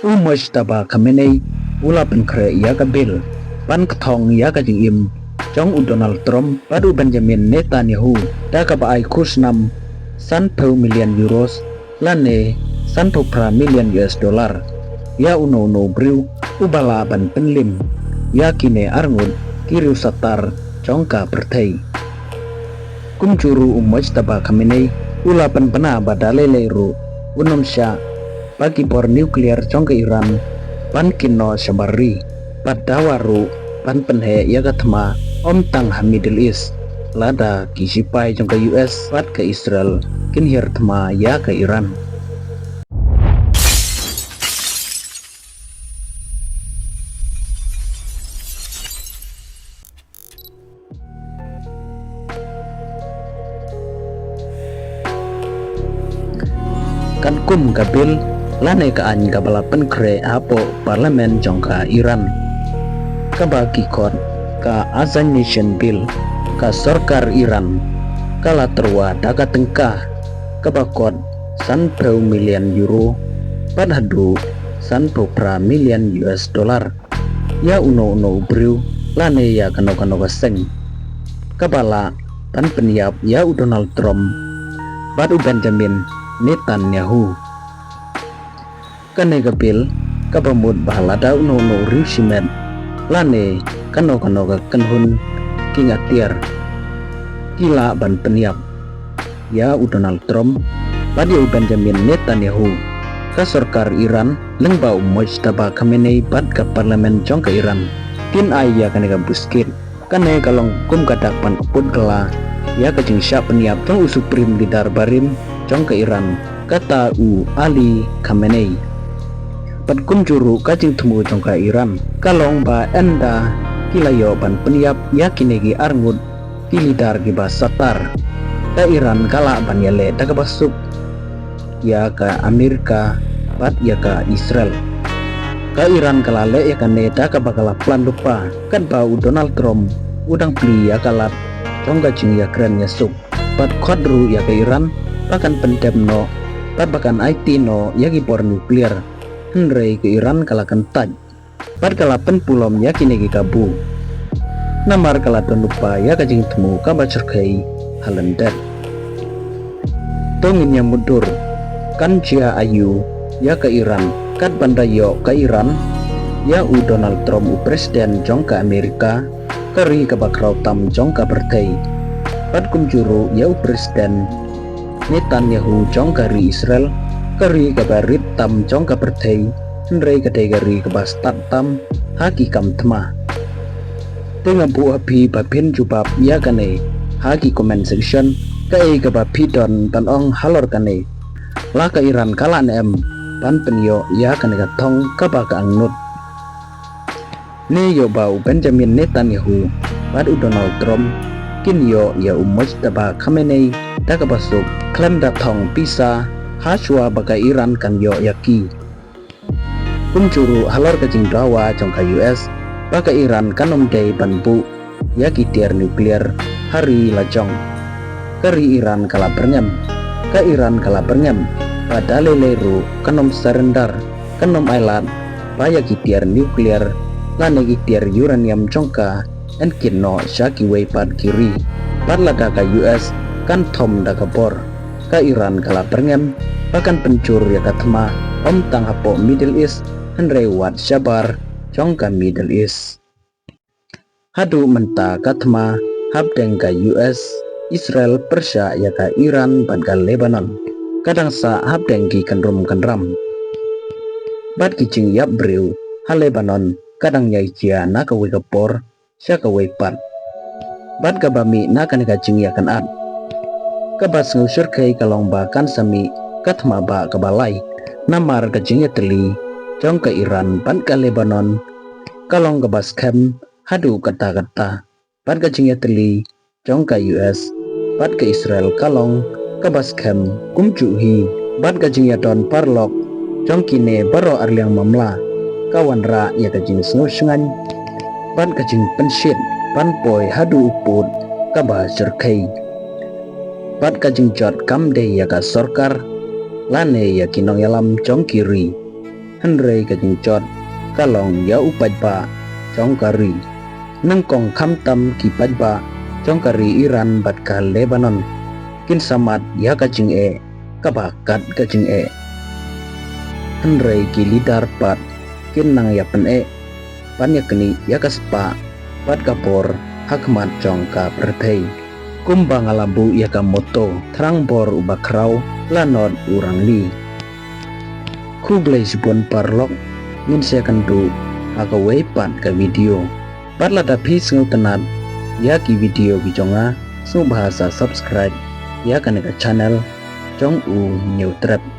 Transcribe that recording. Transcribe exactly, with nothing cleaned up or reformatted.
U Mojtaba Khamenei u la pynkhreh ïa ka bill ban kthong ïa ka jingim jong u Donald Trump bad u Benjamin Netanyahu da kaba ai khusnam sanphew million euros lane sanphew phra million U S dollar ïa uno uno u briew uba lah ban pynlim ïa kine arngut ki riewsatar jong ka pyrthei. Kumjuh ruh u Mojtaba Khamenei u la pynbna ba da lei lei ruh un ym shah ba ki bor nuclear jong ka Iran ban kynnoh shabar ri bad dawa ruh ban pynheh ïa ka thma ym tang ha Middle East lada ki shipai jong ka U S bad ka Israel kin hiar thma ïa ka Iran. Katkum ka bill lane ka aiñ kaba la pynkhreh hapoh parliament jong ka Iran, kaba ki khot ka Assignation Bill, ka sorkar Iran ka la tyrwa da ka tyngka kaba kot sanphew million euro bad haduh sanphew phra million U S dollar ïa uno uno u briew lane ïa kano kano ka seng kaba lah ban pynïap ïa u Donald Trump bad u Benjamin Netanyahu. Kane ka bill kaba mut ba lada uno uno u riew shimet lane kano kano ka kynhun kieng atiar ki lah ban pynïap ïa u Donald Trump bad ïa u Benjamin Netanyahu, ka sorkar Iran lyngba u Mojtaba Khamenei bad ka parliament jong ka Iran kin ai ïa kane ka buskit. Kane ka long kum ka dak ban kput kylla ïa ka jingshah pynïap jong u supreme leader barim jong ka Iran, kata u Ali Khamenei. Bad kumjuh ruh ka jingthmu jong ka Iran ka long ba ynda ki la ïoh ban pynïap ïa kine ki arngut ki leader kiba satar, ka Iran ka lah ban ïaleh da kaba suk ïa ka Amerika bad ïa ka Israel. Ka Iran ka la leh ïa kane da kaba ka la plan lypa katba u Donald Trump u dang plie ïa ka lad jong ka jingïakren ïasuk bad khot ruh ïa ka Iran ba kan pyndem noh bad ba kan aiti noh ïa ki bor nuclear, hynrei ka Iran ka la kyntait bad ka la pynpulom ïa kine ki kabu. Namar ka la don lypa ïa ka jingthmu kaba jyrkhei ha lyndet. To ngin ïa mutdur, kan jia aïu ïa ka Iran katba ynda ïoh ka Iran ïa u Donald Trump u president jong ka Amerika, ka ri kaba khraw tam jong ka pyrthei, bad kumjuh ruh ïa u president Netanyahu jong ka ri Israel, ka ri kaba rit tam jong ka pyrthei, hynrei ka dei ka ri kaba stad tam ha ki kam thma. Te nga buh ha phi ba phin jubab ïa kane ha ki comment section, kaei kaba phi don ban ong halor kane. La ka Iran ka lah ne em ban pynïoh ïa kane ka thong kaba ka angnud? Ne ïoh ba u Benjamin Netanyahu bad u Donald Trump kin ïoh ïa u Mojtaba Khamenei da kaba suk khlem da thong pisa, ha shuwa ba ka Iran kan ïoh ïa ki? Kumjuh ruh halor ka jingdawa jong ka U S ba ka Iran kan ym dei ban buh ïa ki tiar nuclear ha ri lajong. Ka ri Iran ka la byrngem, ka Iran ka la byrngem ba da lei lei ruh kan ym surrender, kan ym ailad ba ïa ki tiar nuclear lane ki tiar uranium jong ka yn kit noh sha kiwei pat ki ri. Bad lada ka U S kan thom da ka bor, ka Iran ka la byrngem ba kan pynjur ïa ka thma ym tang hapoh Middle East hynrei wat shabar jong ka Middle East. Haduh mynta ka thma hapdeng ka U S, Israel pyrshah ïa ka Iran bad ka Lebanon ka dang sah hapdeng ki kynrum kynram. Bad ki jingïap briew ha Lebanon ka dang ïai jia na kawei ka por sha kawei pat. Bad kaba mih na kane ka jingïakynad, kaba sngewshyrkhei ka long ba kan sa mih ka thma bah kaba lai, namar ka jingïatylli jong ka Iran bad ka Lebanon ka long kaba skhem haduh katta katta. Bad ka jingïatylli jong ka U S bad ka Israel ka long kaba skhem kumjuh hi. Bad ka jingïadon paralok jong kine baroh arliang mamla ka wanrah ïa ka jingsngewshngaiñ bad ka jingpynshit ban poi haduh u pud kaba shyrkhei. Bad ka jingjot kam dei ïa ka sorkar lane ïa ki nongïalam jong ki ri, Hynrei ka jingjot ka long ïa u paidbah jong ka ri. Nyngkong khamtam ki paidbah jong ka ri Iran bad ka Lebanon kin sa mad ïa ka jingeh kaba kat ka jingeh. Hynrei ki leader pat kin nang ïa pyneh ban ïa knieh ïa ka spah bad ka bor ha khmat jong ka pyrthei. Kumba nga la buh ïa ka motto, thrang bor uba khraw, la nod u rangli. Khublei shibun paralok, ngin sa ïakynduh ha kawei pat ka video. Bad lada phi sngewtynnad ïa ki video ki jong nga, sngewbha sa subscribe ïa kane ka channel jong u Hynñiewtrep.